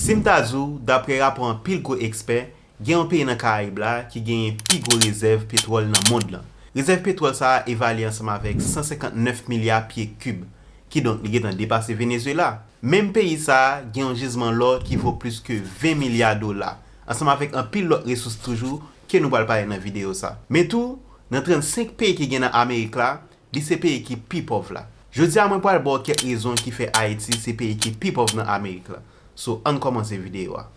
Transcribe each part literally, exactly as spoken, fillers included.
Si m ta di w, dapre rapò anpil gwo ekspè, gen yon peyi nan Karayib la ki genyen pi gwo rezèv petwòl nan mond lan. Rezèv petwòl sa a evalye ansanm avèk san senkant nèf milya pye kib. Kidonk, li gentan depase Venezuela. Menm peyi sa a gen yon jizman lò ki vo plis ke ven milya dola, ansanm avèk anpil lòt resous toujou ke nou pral pale nan videyo sa. Men tou, nan trannsenk peyi ki gen nan Amerik la, li se peyi ki pi pòv la. Jodi a, mwen pral ba w kèk rezon ki fè Ayiti se peyi ki pi pòv nan Amerik la. So, ann kòmanse videyo a.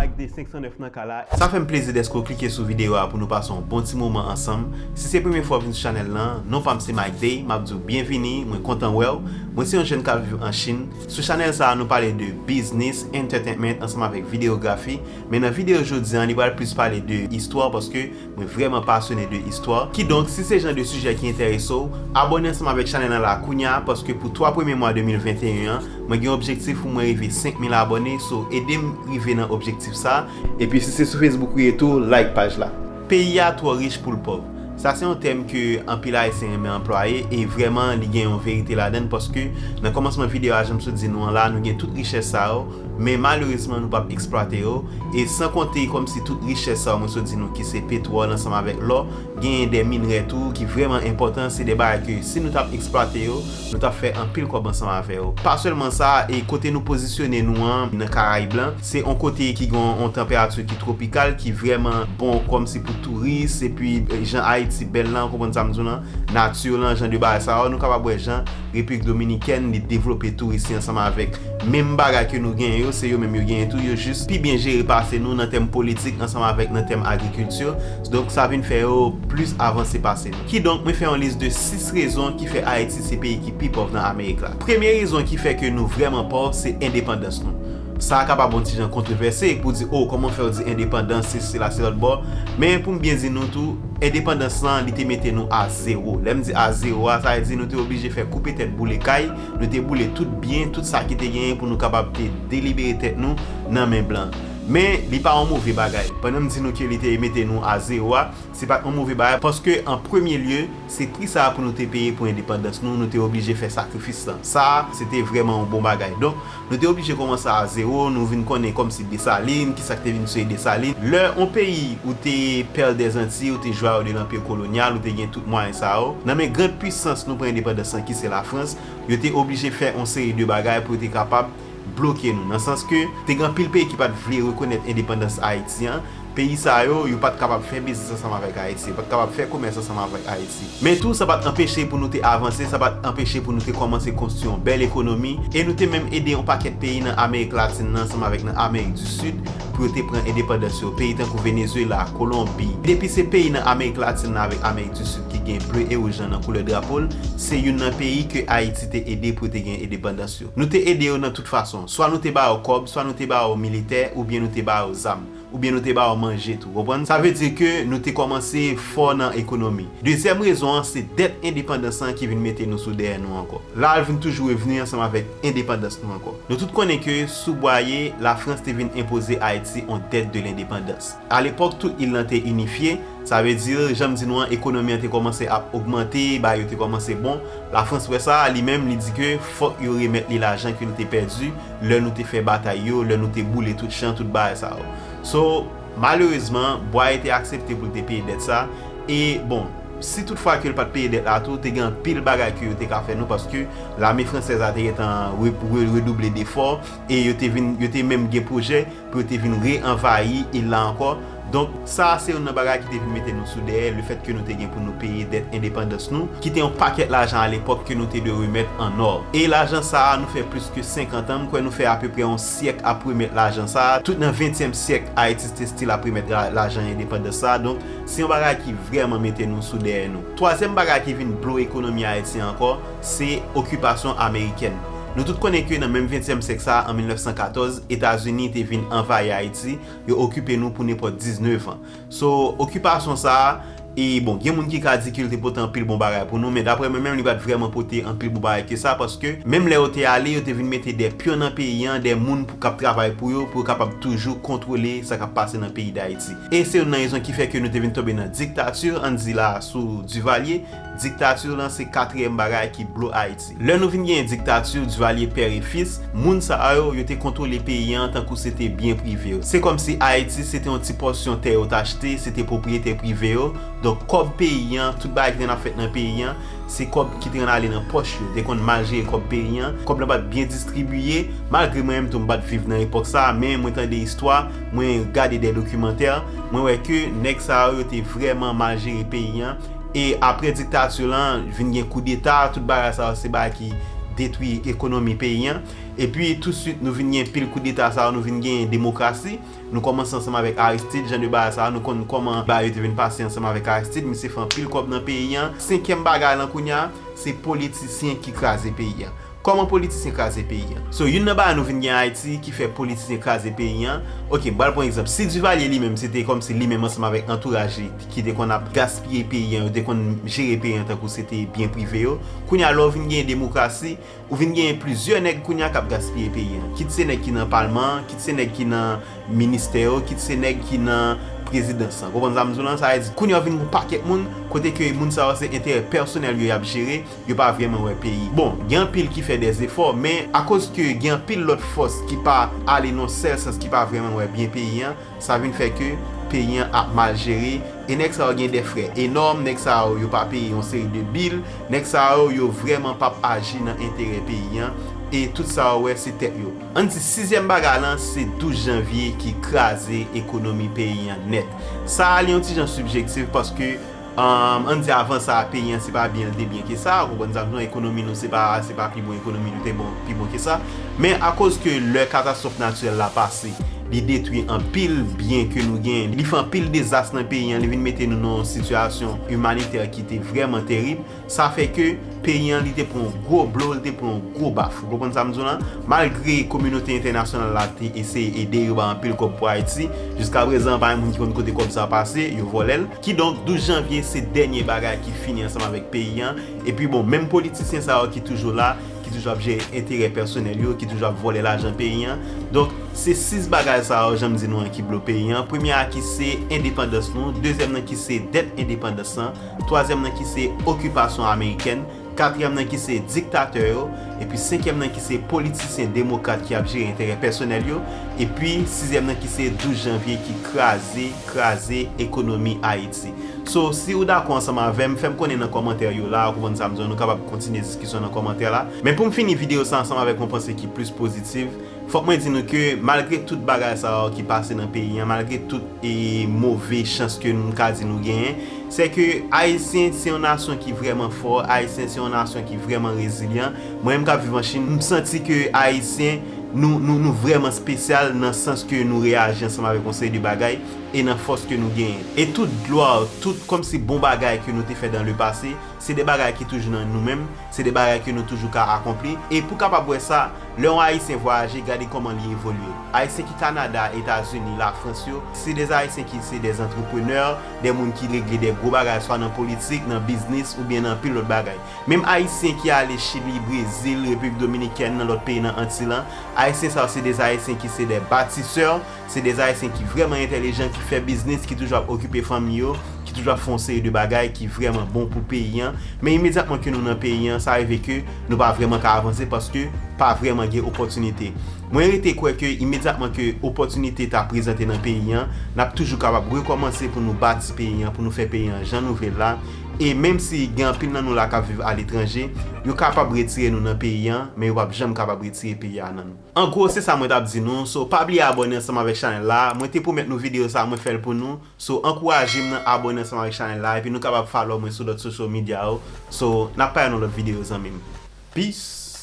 Mike Day senk san nèf nan kay la. Sa fè m plezi dèske w klike sou videyo a pou nou pase yon bon ti moman ansanm. Si se premye fwa w vin sou chanèl lan, non pa m se Mike Day, m ap di w byenvini, mwen kontan wè w. Mwen se yon jèn k ap viv an Chin. Sou chanèl sa a, nou pale de biznis, entertainment, ansanm avèk videyografi. Men nan videyo jodi a, li pral plis pale de istwa, paske mwen vrèman pasyone de istwa. Kidonk, si se jan de sijè ki enterese w, abòne ansanm avèk chanèl lan la kounye a, paske pou twa premye mwa de mil venteyen an, mwen gen objektif pou mwen rive senk mil abòne, so ede m rive nan objektif sa. Epi si se sou Facebook ou ye tou, like paj la. Peyi a twò rich pou l pòv. Sa se yon tèm ke anpil Ayisyen renmen anplwaye e vrèman li gen yon verite ladan l, paske nan kòmansman videyo a, jan m sot di nou an la, nou gen tout richès sa yo, men malerezman nou p ap eksplwate yo. E san konte kòmsi tout richès sa yo mwen sot di nou ki se petwòl ansanm avèk lò, genyen de minrè tou ki vrèman enpòtan, se de bagay ke si nou t ap eksplwate yo, nou t ap fè anpil kòb ansanm avè yo. Pa sèlman sa, e kote nou pozisyone nou an nan Karayib lan, se yon kote ki gen yon tanperati ki twopikal, ki vrèman bon kòmsi pou touris, epi, e, jan Ayiti bèl lan, w konprann sa m di w lan, nati lan, jan de bagay sa yo, nou kapab wè jan Repiblik Dominikèn li devlope touris li ansanm avèk menm bagay ke nou genyen yo, se yo menm yo genyen tou, yo jis pi byen jere pase nou nan tèm politik ansanm avèk nan tèm agrikilti. Donk, sa vin fè yo plis avanse pase nou. Kidonk, mwen fè yon lis de sis rezon ki fè Ayiti se peyi ki pi pòv nan Amerik la. Premye rezon ki fè ke nou vrèman pòv, se endepandans nou. Sa a kapab yon ti jan kontwovèse pou di, o, kòman fè w di endepandans, se, se la, se lòt bò. Men pou m byen di nou tou, endepandans lan, li te mete nou a zewo. Lè m di a zewo a, sa vle di nou te oblije fè koupe tèt boule kay, nou te boule tout byen, tout sa ki te genyen pou nou kapab te delibere tèt nou nan men blan. Men, li pa yon move bagay. Pandan m di nou ke li te mete nou a zewo a, se pa t yon move bagay, paske an premye lye, se pri sa a pou nou te peye pou endepandans nou, nou te oblije fè sakrifis lan. Sa a, se te vrèman yon bon bagay. Donk, nou te oblije kòmanse a zewo, nou vin konnen kòmsi Desalin, kisa k te vin sere Desalin. Lè yon peyi ou te Perle des Antilles, ou te joyau de l'empire colonial, ou te gen tout mwayen sa yo, nan men grann pwisans nou pran endepandans lan ki se Lafrans, yo te oblije fè yon seri de bagay pou yo te kapab bloke nou, nan sans ke te gen anpil peyi ki pa t vle rekonèt endepandans Ayiti an. Peyi sa yo, yo pa t kapab fè biznis ansanm avèk Ayiti, yo pa t kapab fè komès ansanm avèk Ayiti. Men tou, sa pa t anpeche pou nou te avanse, sa pa t anpeche pou nou te kòmanse konstwi yon bèl ekonomi, e nou te menm ede yon pakèt peyi nan Amerik Latin nan ansanm avèk nan Amerik di Sid pou yo te pran endepandans yo. Peyi tankou Venezuela, Kolonbi. Depi se peyi nan Amerik Latin nan avèk Amerik di Sid ki gen ble e wouj lan nan koulè drapo l, se youn nan peyi ke Ayiti te ede pou yo te gen endepandans yo. Nou te ede yo nan tout fason. Swa nou te ba yo kòb, swa nou te ba yo militè, oubyen nou te ba yo zam, oubyen nou te ba yo manje tou. Konprann? Sa vle di ke nou te kòmanse fò nan ekonomi. Dezyèm rezon an, se dèt endepandans lan ki vin mete nou sou dèyè nou ankò. La, l vin toujou revni ansanm avèk endepandans nou ankò. Nou tout konnen ke sou bwaye, Lafrans te vin enpoze Ayiti yon dèt de lendepandans. Alepòk, tout il lan te inifye, sa vle di, jan m di nou an, ekonomi an te kòmanse ap ogmante, bagay yo te kòmanse bon. Lafrans wè sa, li menm, li di ke fòk yo remèt li lajan ke l te pèdi lè nou te fè batay yo, lè nou te boule tout chan, tout bagay sa yo. So, malerezman, bwaye te aksepte pou l te peye dèt sa. E, bon, si toutfwa ke l pa t peye dèt la tou, te gen anpil bagay ke yo te ka fè nou, paske lame fransèz la te gentan re-, re-, redouble defò, e yo te vin, yo te menm gen pwojè pou yo te vin re-anvayi il la ankò. Donk, sa a se youn nan bagay ki te vin mete nou sou dèyè, lefèt ke nou te gen pou nou peye dèt endepandans nou, ki te yon pakèt lajan alepòk ke nou te dwe remèt an nò. E lajan sa a, nou fè plis ke senkant an, m kwè nou fè apeprè yon syèk ap remèt lajan sa a. Tout nan ventyèm syèk, Ayiti te still ap remèt la-, lajan endepandans sa a. Donk, se yon bagay ki vrèman mete nou sou dèyè nou. Twazyèm bagay ki vin blo ekonomi Ayiti ankò, se okipasyon amerikèn. Nou tout konnen ke nan menm ventyèm syèk sa a, an mil nèf san katòz, Etazini te vin anvayi Ayiti, yo okipe nou pou nenpòt diznèf an. So, okipasyon sa a, e bon, gen moun ki ka di ke l te pote anpil bon bagay pou nou, men daprè mwen menm, li pa t vrèman pote anpil bon bagay ke sa, paske menm lè yo te ale, yo te vin mete de pyon nan peyi an, de moun pou, k ap travay pou yo, pou yo kapab toujou kontwole sa k ap pase nan peyi Dayiti. E se youn nan rezon ki fè ke nou te vin tonbe nan diktati, ann di la, sou Duvalier, Diktati lan se katriyèm bagay ki blo Ayiti. Lè nou vin genyen diktati Duvalier pè e fis, moun sa yo, yo te kontwole peyi an tankou se te byen prive yo. Se kòmsi Ayiti se te yon ti pòsyon tè yo t achte, se te pwopriyete prive yo. Donk kòb peyi an, tout bagay ki te nan fèt nan peyi an, se kòb ki te konn ale nan pòch yo, te konn mal jere kòb peyi an, kòb lan pa t byen distribiye, malgre mwen menm tou m pa t viv nan epòk sa, men mwen tande istwa, mwen gade de dokimantè, mwen wè ke nèg sa yo, yo te vrèman mal jere peyi an, e apre diktati lan, vin gen koudeta, tout bagay sa yo, se bagay ki detwi ekonomi peyi an, epi tousuit nou vin gen pil koudeta sa yo, nou vin gen demokrasi, nou kòmanse ansanm avèk Aristide, jan de bagay sa yo, nou konn kòman bagay yo te vin pase ansanm avèk Aristide, misye fè anpil kòb nan peyi an. Senkyèm bagay lan kounye a, se politisyen ki kraze peyi an. Kòman politisyen kraze peyi an? So, youn nan bagay nou vin gen Ayiti ki fè politisyen kraze peyi an. Ok, m pral pran egzanp. Si Duvalier li menm, se te kòmsi li menm ansanm avèk antouraj li ki te konn ap gaspiye peyi an, yo te konn jere peyi an tankou se te byen prive yo. Kounye a, lè w vin gen demokrasi, ou vin genyen plizyè nèg kounye a k ap gaspiye peyi an. Kit se nèg ki nan palman an, kit se nèg ki nan ministè yo, kit se nèg ki nan prezidans lan. Konprann sa m di w lan? Sa vle di, kounye a w vin gen yon pakèt moun, kote ke moun sa yo se enterè pèsonèl yo y ap jere, yo pa vrèman wè peyi. Bon, gen anpil ki fè dèzefò, men akoz ke gen anpil lòt fòs ki pa ale nan sèl sans, ki pa vrèman wè byen peyi an, sa vin fè ke peyi an ap mal jere, e nèg sa yo gen dè frè enòm, nèg sa yo, yo pa peye yon seri de bil, nèg sa yo, yo vrèman p ap aji nan enterè peyi an, e tout sa yo wè se tèt yo. Ann di sizyèm bagay lan, se douz janvye ki kraze ekonomi peyi an nèt. Sa a, li yon ti jan sibjektif paske, um, ann di avan sa, peyi an se pa byen l te byen ke sa, ou konprann sa m di w, ekonomi nou se pa, se pa pi bon ekonomi nou te bon, pi bon ke sa. Men akoz ke lè katastwòf natirèl la pase, li detwi anpil byen ke nou genyen, li fè anpil dezas nan peyi an, li vin mete nou nan yon sitiyasyon imanitè ki te vrèman terib. Sa fè ke peyi an, li te pran yon gwo blo, li te pran yon gwo baf. Ou konprann sa m di w lan? Malgre kominote entènasyonal la te eseye ede yo ba anpil kòb pou Ayiti, jiska prezan pa gen moun ki konn kote kòb sa pase, yo vòlè l. Kidonk, douz janvye se dènye bagay ki fini ansanm avèk peyi an. Epi bon, menm politisyen sa yo ki toujou la, ki toujou ap jere enterè pèsonèl yo, ki toujou ap vòlè lajan peyi an. Donk, se sis bagay sa yo, jan m di nou an, ki blo peyi an. Premye a ki se endepandans nou, dezyèm nan ki se dèt endepandans lan, twazyèm nan ki se okipasyon amerikèn, katriyèm nan ki se diktatè yo, epi senkyèm nan ki se politisyen demokrat ki ap jere enterè pèsonèl yo, epi sizyèm nan ki se douz janvye ki kraze, kraze ekonomi Ayiti. So, si ou dakò ansanm avè m, fè m konnen nan kòmantè yo la, ou konprann sa m di w, nou kapab kontinye diskisyon nan kòmantè la. Men pou m fini videyo sa ansanm avèk yon panse ki plis pozitif, fòk mwen di nou ke malgre tout bagay sa yo ki pase nan peyi an, malgre tout e move chans ke m ka di nou genyen, se ke Ayisyen se yon nasyon ki vrèman fò, Ayisyen se yon nasyon ki vrèman rezilyan. Mwen menm k ap viv an Chin, m santi ke Ayisyen, nou, nou, nou vrèman espesyal nan sans ke nou reyaji ansanm avèk yon seri de bagay e nan fòs ke nou genyen. E tout glwa, tout kòmsi bon bagay ke nou te fè dans le passé, se de bagay ki toujou nan nou menm, se de bagay ke nou toujou ka akonpli. E pou kapab wè sa, lè yon Ayisyen vwayaje, gade kòman li evolye. Ayisyen ki Kanada, Etazini, Lafrans yo, se de Ayisyen ki se de antreprenè, de moun ki regle de gwo bagay, swa nan politik, nan biznis, oubyen nan anpil lòt bagay. Menm Ayisyen ki ale Chili, Brezil, Repiblik Dominikèn, nan lòt peyi nan Anti lan, Ayisyen sa yo se de Ayisyen ki se de batisè, se de Ayisyen ki vrèman entèlijan, ki fè biznis, ki toujou ap okipe fanmi yo, ki toujou ap fè yon seri de bagay ki vrèman bon pou peyi an. Men imedyatman ke nou nan peyi an, sa rive ke nou pa vrèman ka avanse paske pa vrèman gen opòtinite. Mwen rete kwè ke imedyatman ke opòtinite ta prezante nan peyi an, n ap toujou kapab rekòmanse pou nou bati peyi an, pou nou fè peyi an jan nou vle l la. E menm si gen anpil nan nou la k ap viv aletranje, yo kapab retire nou nan peyi an, men yo p ap janm kapab retire peyi a nan nou. An gwo, se sa mwen t ap di nou. So, pa bliye abòne ansanm avèk chanèl la. Mwen te pwomèt nou videyo sa, mwen fè l pou nou. So, ankouraje m nan abòne ansanm avèk chanèl la. Epi nou kapab follow mwen sou lòt social media yo. So, n ap pale nan lòt videyo, zanmi m. Peace!